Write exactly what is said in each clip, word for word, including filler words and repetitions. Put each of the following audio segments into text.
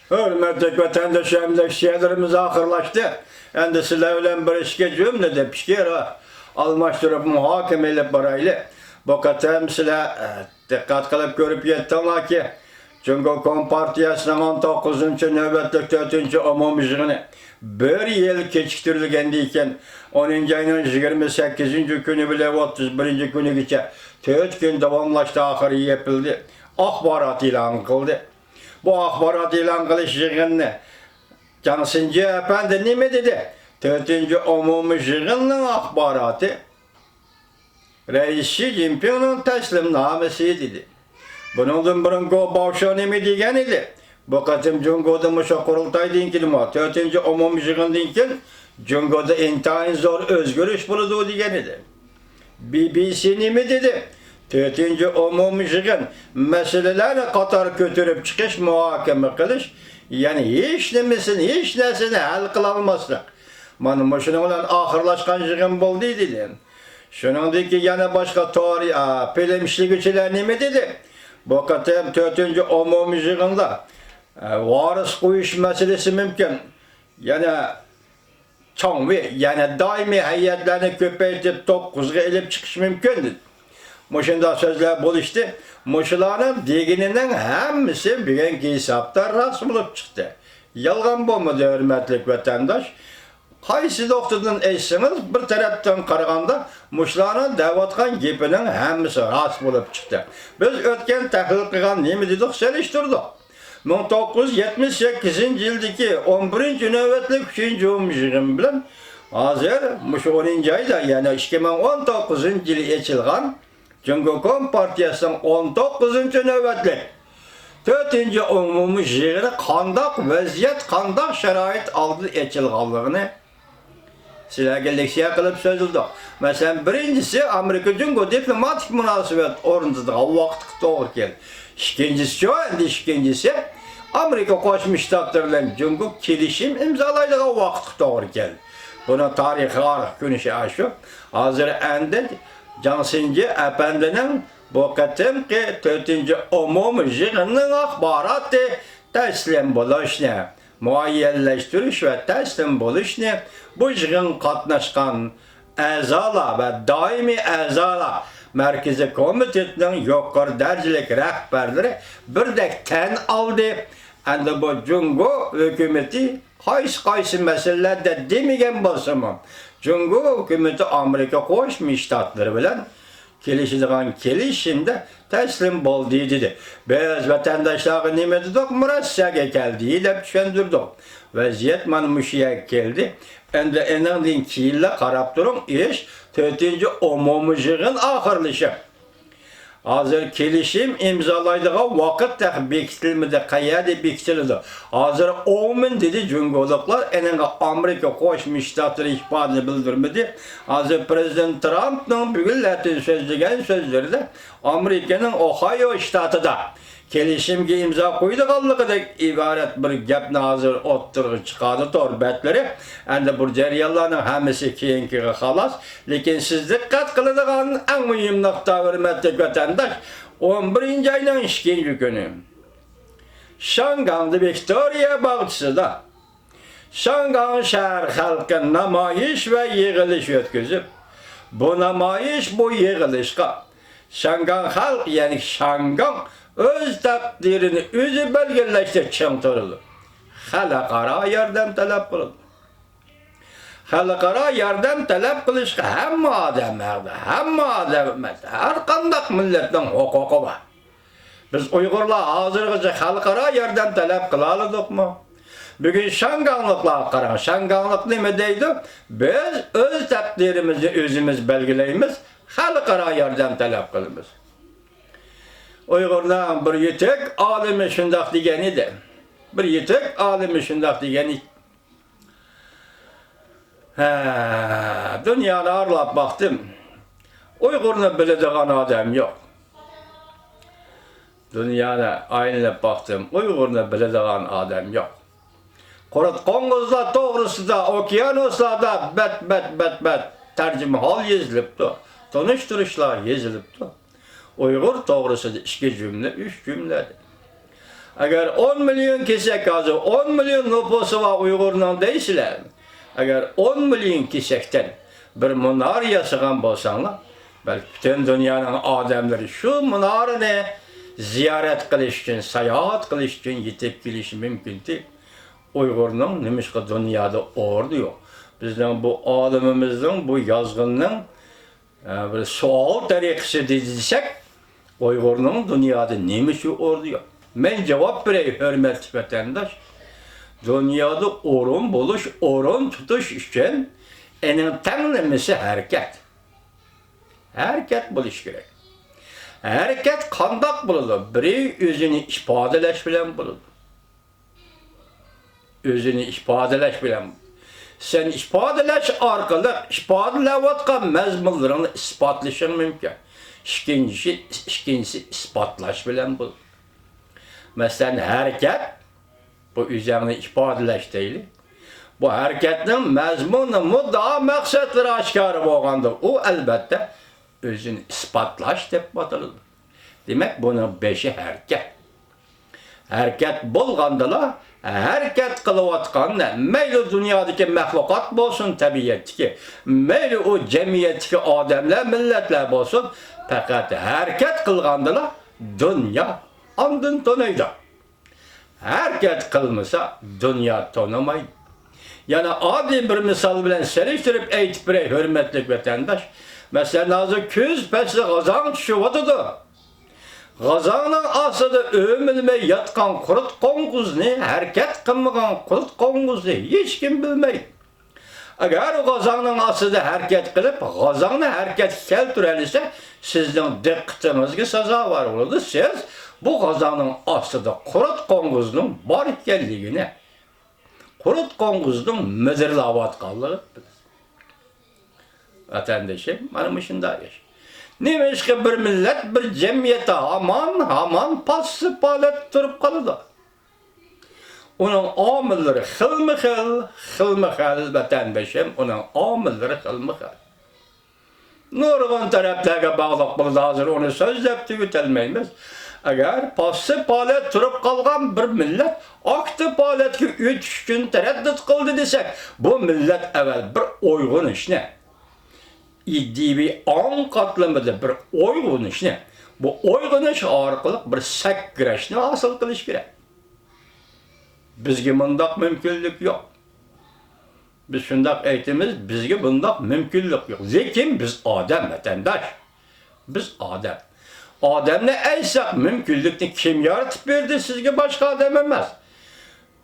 ھۆرمەتلىك ۋەتەنداش ھەمدە شېئىرلىرىمىز ئاخىرلاشتى. ئەمدى سىلەر بىلەن بىر ئىككى جۈملىدە پىكىر ئالماشتۇرۇپ مۇھاكىمە ئېلىپ بارايلى. بۇ قېتىم سىلەر، ئە، دىققەت قىلىپ كۆرۈپ يەتتىڭلاركى، جۇڭگو كومپارتىيەسىنىڭ ئون توققۇزىنچى نۆۋەتلىك تۆتىنچى ئومۇمىي يىغىنى بىر يىل كېچىكتۈرۈلگەندىن كېيىن، ئونىنچى ئاينىڭ يىگىرمە سەككىزىنچى كۈنى بىلەن ئوتتۇز بىرىنچى كۈنىگىچە تۆت كۈن داۋاملاشتى، ئاخىرى يېپىلدى. ئاخبارات ئېلان قىلدى. بۇ ئاخبارات ئېلان قىلىش يىغىنىنى جاڭ سىنجى ئەپەندى نېمە دېدى؟ تۆتىنچى ئومۇمىي يىغىننىڭ ئاخباراتى رەئىس شى جىنپىڭنىڭ تەسلىمنامىسى دېدى. بۇنىڭدىن بۇرۇن گو باۋشياۋ نېمە دېگەن ئىدى؟ بۇ قېتىم جۇڭگودا مۇشۇ قۇرۇلتايدىن كېيىنمۇ، تۆتىنچى ئومۇمىي يىغىندىن كېيىن جۇڭگودا ئىنتايىن زور ئۆزگىرىش بولىدۇ دېگەن ئىدى. بى بى سى نېمە دېدى؟ تۆتىنچى ئومۇمىي يىغىن مەسىلىلەرنى قاتار كۆتۈرۈپ چىقىش، مۇھاكىمە قىلىش، يەنى ھېچ نېمىسىنى، ھېچ نەرسىنى ھەل قىلالماسلىق. مانا مۇشۇنىڭ بىلەن ئاخىرلاشقان يىغىن بولدى دېدى. شۇنىڭدىن كېيىن يەنە باشقا تور، ئا، فىلىم ئىشلىگۈچىلەر نېمە دېدى؟ بۇ قېتىم تۆتىنچى ئومۇمىي يىغىندا، ئا، ۋارىس قويۇش مەسىلىسى مۇمكىن. يەنە چاڭۋې، يەنى دائىمىي ھەيئەتلەرنى كۆپەيتىپ، توققۇزغا ئېلىپ چىقىش مۇمكىن. مۇشۇنداق سۆزلەر بولۇشتى. مۇشۇلارنىڭ دېگىنىنىڭ ھەممىسى بۈگۈنكى ھېسابتا راست بولۇپ چىقتى. يالغان بولمىدى، ھۆرمەتلىك ۋەتەنداش. قايسى نۇقتىدىن ئېيتسىڭىز، بىر تەرەپتىن قارىغاندا، مۇشۇلارنىڭ دەۋاتقان گېپىنىڭ ھەممىسى راست بولۇپ چىقتى. بىز ئۆتكەن تەھلىل قىلغان نېمە دېدۇق، سېلىشتۇردۇق. مىڭ توققۇز يۈز يەتمىش سەككىزىنچى يىلدىكى ئون بىرىنچى نۆۋەتلىك ئۈچىنچى ئومۇمىي يىغىن بىلەن ھازىر مۇشۇ ئونىنچى ئايدا، يەنى ئىككى مىڭ ئون توققۇزىنچى يىلى ئېچىلغان جۇڭگو كومپارتىيەسىنىڭ ئون توققۇزىنچى نۆۋەتلىك تۆتىنچى ئومۇمىي يىغىنى قانداق ۋەزىيەت، قانداق شارائىت ئالدىدا ئېچىلغانلىقىنى سىلەرگە لېكسىيە قىلىپ سۆزلىدۇق. مەسىلەن، بىرىنچىسى، ئامېرىكا جۇڭگو دىپلوماتىك مۇناسىۋەت ئورنىتىدىغان ۋاقىتقا توغرا كەلدى. ئىككىنچىسىچۇ، ئەمدى ئىككىنچىسى، ئامېرىكا قوشما شتاتلىرى بىلەن جۇڭگو كېلىشىم ئىمزالايدىغان ۋاقىتقا توغرا كەلدى. بۇنىڭ تارىخىي ئارقا كۆرۈنۈشى ئاشۇ. ھازىر ئەمدى جاڭ سىنجى ئەپەندىنىڭ بۇ قېتىمقى تۆتىنچى ئومۇمىي يىغىننىڭ ئاخباراتى تەسلىم بولۇشنى، مۇئەييەنلەشتۈرۈش ۋە تەسلىم بولۇشنى بۇ يىغىنغا قاتناشقان ئەزالار ۋە دائىمىي ئەزالار، مەركىزىي كومىتېتنىڭ يۇقىرى دەرىجىلىك رەھبەرلىرى بىردەك تەن ئالدى. ئەمدى بۇ جۇڭگو ھۆكۈمىتى قايسى-قايسى مەسىلىلەردە دېمىگەن بولسىمۇ، جۇڭگو ھۆكۈمىتى ئامېرىكا قوشما شتاتلىرى بىلەن كېلىشىدىغان كېلىشىمدە تەسلىم بولدى دېدى. بىز ۋەتەنداشلارغا نېمە دېدۇق؟ مۇرەسسەگە كەلدى دەپ چۈشەندۈردۇق. ۋەزىيەت مانا مۇشۇ يەرگە كەلدى. ئەمدى ئېنىڭدىن كېيىنلا قاراپ تۇرۇڭ، ئىش تۆتىنچى ئومۇمىي يىغىن ئاخىرلىشىپ، ھازىر كېلىشىم ئىمزالايدىغان ۋاقىت تېخى بېكىتىلمىدى. قەيەردە بېكىتىلىدۇ؟ ھازىر ئومىن دېدى جۇڭگولۇقلار، ئېنىڭغا ئامېرىكا قوشما شتاتلىرى ئىپادە بىلدۈرمىدى. ھازىر پىرېزىدېنت ترامپنىڭ بۈگۈنلەتىن سۆزلىگەن سۆزلىرىدە ئامېرىكىنىڭ ئوھايو شتاتىدا كېلىشىمگە ئىمزا قويىدىغانلىقىدەك ئىبارەت بىر گەپنى ھازىر ئوتتۇرىغا چىقاردى تور بەتلىرى. ئەمدى بۇ جەريانلارنىڭ ھەممىسى كېيىنكىگە خالاس. لېكىن سىز دىققەت قىلىدىغان ئەڭ مۇھىم نۇقتا، ھۆرمەتلىك ۋەتەنداش، ئون بىرىنچى ئاينىڭ ئىككىنچى كۈنى شياڭگاڭدا ۋىكتورىيە باغچىسىدا شياڭگاڭ شەھەر خەلقى نامايىش ۋە يىغىلىش ئۆتكۈزۈپ، بۇ نامايىش، بۇ يىغىلىشقا شياڭگاڭ خەلق، يەنى شياڭگاڭ ئۆز تەقدىرىنى ئۆزى بەلگىلەشتە چىڭ تۇرىدۇ. خەلقئارا ياردەم تەلەپ قىلىدۇ. خەلقئارا ياردەم تەلەپ قىلىشقا ھەممە ئادەم ھەقلىق، ھەممە ئادەم، ھەر قانداق مىللەتنىڭ ھوقۇقى بار. بىز ئۇيغۇرلار ھازىرغىچە خەلقئارا ياردەم تەلەپ قىلالىدۇقمۇ؟ بۈگۈن شياڭگاڭلىقلارغا قاراڭ. شياڭگاڭلىق نېمە دەيدۇ؟ بىز ئۆز تەقدىرىمىزنى ئۆزىمىز بەلگىلەيمىز، خەلقئارا ياردەم تەلەپ قىلىمىز. ئۇيغۇرنىڭ بىر يېتەك ئالىمى شۇنداق دېگەن ئىدى. بىر يېتەك ئالىمى شۇنداق دېگەن ئىدى. ھە، دۇنيانى ئارىلاپ باقتىم. ئۇيغۇرنى بىلىدىغان ئادەم يوق. دۇنيانى ئايلىنىپ باقتىم. ئۇيغۇرنى بىلىدىغان ئادەم يوق. قۇرت قوڭغۇزلار توغرىسىدا ئوكيانۇسلاردا بەت، بەت، بەت، بەت تەرجىمىھال يېزىلىپتۇ. تونۇشتۇرۇشلار يېزىلىپتۇ. ئۇيغۇر توغرىسىدا ئىككى جۈملە، ئۈچ جۈملە. ئەگەر ئون مىليون كېسەك، ھازىر ئون مىليون نوپۇسى بار ئۇيغۇرنىڭ دەيسىلەر. ئەگەر ئون مىليون كېسەكتىن بىر مۇنارە ياسىغان بولساڭلار، بەلكى پۈتۈن دۇنيانىڭ ئادەملىرى شۇ مۇنارىنى زىيارەت قىلىش ئۈچۈن، ساياھەت قىلىش ئۈچۈن يېتىپ كېلىشى مۇمكىنتى. ئۇيغۇرنىڭ نېمىشقا دۇنيادا ئورنى يوق؟ بىزنىڭ بۇ ئالىمىمىزنىڭ، بۇ يازغىنىنىڭ، ئە، بىر سوئال تەرىقىسى دېسەك، ئۇيغۇرنىڭ دۇنيادا نېمە ئۈچۈن ئورنى يوق؟ مەن جاۋاب بېرەي، ھۆرمەتلىك ۋەتەنداش. دۇنيادا ئورۇن بولۇش، ئورۇن تۇتۇش ئۈچۈن ئېنىڭ تەڭلىمىسى ھەرىكەت. ھەرىكەت بولۇش كېرەك. ھەرىكەت قانداق بولىدۇ؟ بىرى ئۆزىنى ئىپادىلەش بىلەن بولىدۇ. ئۆزىنى ئىپادىلەش بىلەن. سەن ئىپادىلەش ئارقىلىق ئىپادىلەۋاتقان مەزمۇنلىرىڭنى ئىسپاتلىشىڭ مۇمكىن. ئىككىنچىسى، ئىككىنچىسى ئىسپاتلاش بىلەن بولىدۇ. مەسىلەن، ھەرىكەت، بۇ ئۆزۈڭنى ئىپادىلەش دەيلى. بۇ ھەرىكەتنىڭ مەزمۇنى، مۇددىئا، مەقسەتلىرى ئاشكارا بولغاندا، ئۇ ئەلۋەتتە ئۆزىنى ئىسپاتلاش دەپ ئاتىلىدۇ. دېمەك، بۇنىڭ بېشى ھەرىكەت. ھەرىكەت بولغاندىلا، ھەرىكەت قىلىۋاتقان مەيلى دۇنيادىكى مەخلۇقات بولسۇن، تەبىئەتتىكى، مەيلى ئۇ جەمئىيەتتىكى ئادەملەر، مىللەتلەر بولسۇن، پەقەت ھەرىكەت قىلغاندىلا دۇنيا ئاندىن تونۇيدۇ. ھەرىكەت قىلمىسا، دۇنيا تونۇمايدۇ. يەنە ئاددىي بىر مىسال بىلەن سېلىشتۇرۇپ ئېيتىپ بېرەي، ھۆرمەتلىك ۋەتەنداش. مەسىلەن، ھازىر كۈز پەسلى، غازاڭ چۈشۈۋاتىدۇ. غازاڭنىڭ ئاستىدا ئۆمىلىمەي ياتقان قۇرت قوڭغۇزنى، ھەرىكەت قىلمىغان قۇرت قوڭغۇزنى ھېچكىم بىلمەيدۇ. ئەگەر ئۇ غازاڭنىڭ ئاستىدا ھەرىكەت قىلىپ، غازاڭنى ھەرىكەتكە كەلتۈرەلىسە، سىزنىڭ دىققىتىڭىزگە سازاۋەر بولىدۇ. سىز بۇ غازاڭنىڭ ئاستىدا قۇرت قوڭغۇزنىڭ بار ئىكەنلىكىنى، قۇرت قوڭغۇزنىڭ مىدىرلاۋاتقانلىقى. ۋەتەندىشىم، مانا مۇشۇنداق ئىش. نېمىشقا بىر مىللەت، بىر جەمئىيەتتە ھامان، ھامان پاسسىپ ھالەتتە تۇرۇپ قالىدۇ؟ ئۇنىڭ ئامىللىرى خىلمۇ خىل، خىلمۇ خىل، ۋەتەندىشىم، ئۇنىڭ ئامىللىرى خىلمۇ خىل. نۇرغۇن تەرەپلەرگە باغلىق بولىدۇ، ھازىر ئۇنى سۆزلەپ تۈگىتەلمەيمىز. ئەگەر پاسسىپ ھالەت تۇرۇپ قالغان بىر مىللەت ئاكتىپ ھالەتكە ئۆتۈش ئۈچۈن تەرەددۇت قىلدى دېسەك، بۇ مىللەت ئەۋەل بىر ئويغىنىشنى، ئىدىيىۋى ئاڭ قاتلىمىدا بىر ئويغىنىشنى، بۇ ئويغىنىش ئارقىلىق بىر سەكرەشنى ھاسىل قىلىش كېرەك. بىزگە مۇنداق مۇمكىنلىك يوق. بىز شۇنداق ئېيتىمىز، بىزگە بۇنداق مۇمكىنلىك يوق. لېكىن بىز ئادەم، ۋەتەنداش. بىز ئادەم. ئادەمنى ئەيساق، مۇمكىنلىكنى كىم يارىتىپ بەردى سىزگە، باشقا ئادەم ئەمەس؟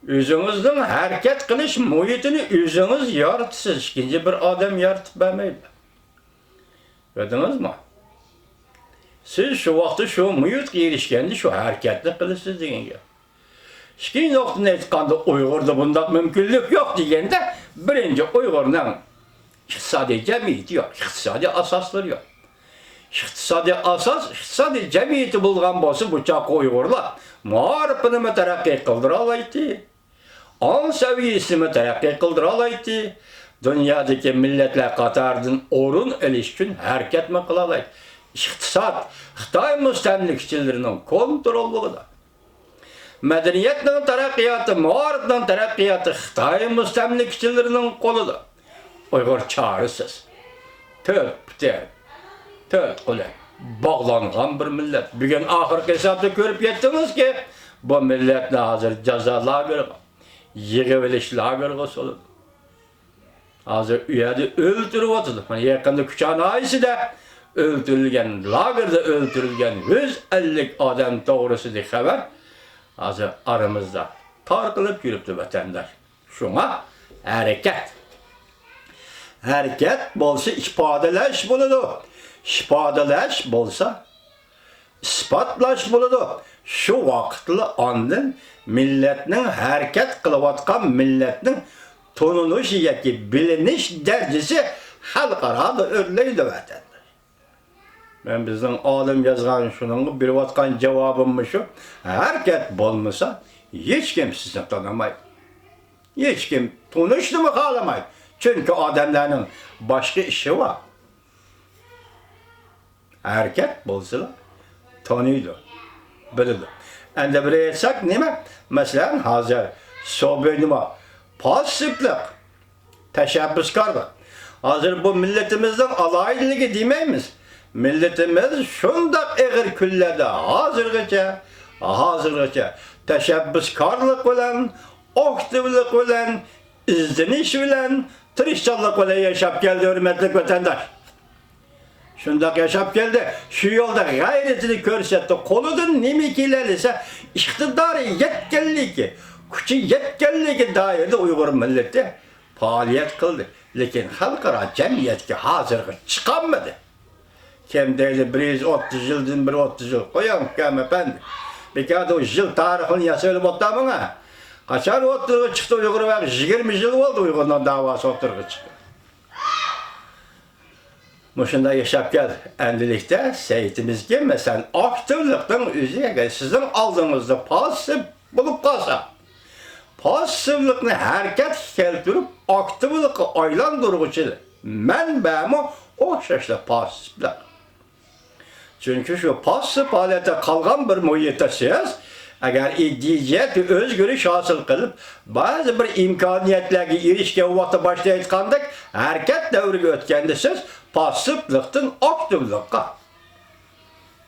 ئۆزىڭىزنىڭ ھەرىكەت قىلىش مۇھىتىنى ئۆزىڭىز يارىتىسىز، ئىككىنچى بىر ئادەم يارىتىپ بەرمەيدۇ. كۆردىڭىزمۇ؟ سىز شۇ ۋاقىتتا شۇ مۇھىتقا ئېرىشكەندە شۇ ھەرىكەتنى قىلىسىز دېگەن گەپ. ئىككىنچى نۇقتىنى ئېيتقاندا، ئۇيغۇردا بۇنداق مۇمكىنلىك يوق دېگەندە، بىرىنچى، ئۇيغۇرنىڭ ئىقتىسادىي جەمئىيىتى يوق، ئىقتىسادىي ئاساسلىرى يوق. ئىقتىسادىي ئاساس، ئىقتىسادىي جەمئىيىتى بولغان بولسا، بۇ چاغقى ئۇيغۇرلار مائارىپىنىمۇ تەرەققىي قىلدۇرالايتتى، ئاڭ سەۋىيەسىنىمۇ تەرەققىي قىلدۇرالايتتى، دۇنيادىكى مىللەتلەر قاتارىدىن ئورۇن ئېلىش ئۈچۈن ھەرىكەتمۇ قىلالايتتى. ئىقتىساد خىتاي مۇستەملىكىچىلىرىنىڭ كونتروللۇقىدا. مەدەنىيەتنىڭ تەرەققىياتى، مائارىپنىڭ تەرەققىياتى خىتاي مۇستەملىكىچىلىرىنىڭ قولىدا. ئۇيغۇر چارىسىز. تۆت پۇتى، تۆت قولى باغلانغان بىر مىللەت. بۈگۈن ئاخىرقى ھېسابتا كۆرۈپ يەتتىڭىزكى، بۇ مىللەتنى ھازىر جازا لاگېرىغا، يىغىۋېلىش لاگېرىغا سولىدۇ. ھازىر ئۇ يەردە ئۆلتۈرۈۋاتىدۇ. مانا يېقىندا كۇچا ناھىيەسىدە ئۆلتۈرۈلگەن، لاگېردا ئۆلتۈرۈلگەن يۈز ئەللىك ئادەم توغرىسىدىكى خەۋەر ھازىر ئارىمىزدا تارقىلىپ يۈرۈپتۇ، ۋەتەنداش. شۇڭا ھەرىكەت. ھەرىكەت بولسا ئىپادىلەش بولىدۇ. ئىپادىلەش بولسا ئىسپاتلاش بولىدۇ. شۇ ۋاقىتلا ئاندىن مىللەتنىڭ، ھەرىكەت قىلىۋاتقان مىللەتنىڭ تونۇلۇشى ياكى بىلىنىش دەرىجىسى خەلقئارادا ئۆرلەيدۇ، ۋەتەنداش. مەن بىزنىڭ ئالىم يازغان شۇنىڭغا بېرىۋاتقان جاۋابىم مۇشۇ. ھەرىكەت بولمىسا، ھېچكىم سىزنى تونۇمايدۇ. ھېچكىم تونۇشنىمۇ خالىمايدۇ. چۈنكى ئادەملەرنىڭ باشقا ئىشى بار. ھەرىكەت بولسىلا تونۇيدۇ، بىلىدۇ. ئەمدى بىر ئېيتساق نېمە؟ مەسىلەن، ھازىر سوبېنما، پاسسىپلىق، تەشەببۇسكارلىق. ھازىر بۇ مىللىتىمىزنىڭ ئالاھىدىلىكى دېمەيمىز. مىللىتىمىز شۇنداق ئېغىر كۈنلەردە ھازىرغىچە، ھازىرغىچە تەشەببۇسكارلىق بىلەن، ئاكتىپلىق بىلەن، ئىزدىنىش بىلەن، تىرىشچانلىق بىلەن ياشاپ كەلدى، ھۆرمەتلىك ۋەتەنداش. شۇنداق ياشاپ كەلدى. شۇ يولدا غەيرىتىنى كۆرسەتتى. قولىدىن نېمە كېلەلىسە، ئىقتىدارى يەتكەنلىكى، كۈچى يەتكەنلىكى دائىرىدە ئۇيغۇر مىللىتى پائالىيەت قىلدى. لېكىن خەلقئارا جەمئىيەتكە ھازىرغىچە چىقالمىدى. كىم دەيدۇ، بىر يۈز ئوتتۇز يىلدىن بىر ئوتتۇز يىل؟ قويۇڭ، ئۇكام ئەپەندى. بىكاردا ئۇ يىل تارىخىنى ياسىۋېلىپ ئولتۇرماڭ ھە. قاچان ئوتتۇرىغا چىقتى ئۇيغۇر ۋەقەسى؟ يىگىرمە يىل بولدى ئۇيغۇرنىڭ داۋاسى ئوتتۇرىغا چىققىلى. مۇشۇنداق ياشاپ كەل. ئەمدىلىكتە سەھىپىمىزگە، مەسىلەن، ئاكتىپلىقنىڭ ئۆزى، ئەگەر سىزنىڭ ئالدىڭىزدا پاسسىپ بولۇپ قالسا، پاسسىپلىقنى ھەرىكەتكە كەلتۈرۈپ، ئاكتىپلىققا ئايلاندۇرغۇچى مەنبەمۇ ئوخشاشلا پاسسىپلىق. چۈنكى شۇ پاسسىپ ھالەتتە قالغان بىر مۇھىتتا سىز، ئەگەر ئىدىيە جەھەتتە ئۆزگىرىش ھاسىل قىلىپ، بەزى بىر ئىمكانىيەتلەرگە ئېرىشكەن ۋاقىتتا، باشتا ئېيتقاندەك، ھەرىكەت دەۋرىگە ئۆتكەندە سىز پاسسىپلىقتىن ئاكتىپلىققا،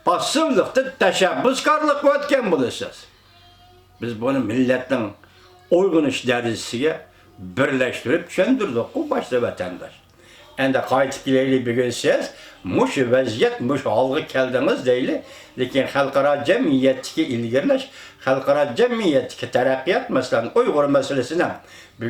پاسسىپلىقتىن تەشەببۇسكارلىققا ئۆتكەن بولىسىز. بىز بۇنى مىللەتنىڭ ئويغىنىش دەرىجىسىگە بىرلەشتۈرۈپ چۈشەندۈردۇققۇ باشتا ۋەتەنداش. ئەمدى قايتىپ كېلەيلى، بۈگۈن سىز مۇشۇ ۋەزىيەت، مۇشۇ ھالغا كەلدىڭىز دەيلى. لېكىن خەلقئارا جەمئىيەتتىكى ئىلگىرىلەش، خەلقئارا جەمئىيەتتىكى تەرەققىيات، مەسىلەن، ئۇيغۇر مەسىلىسىنىڭ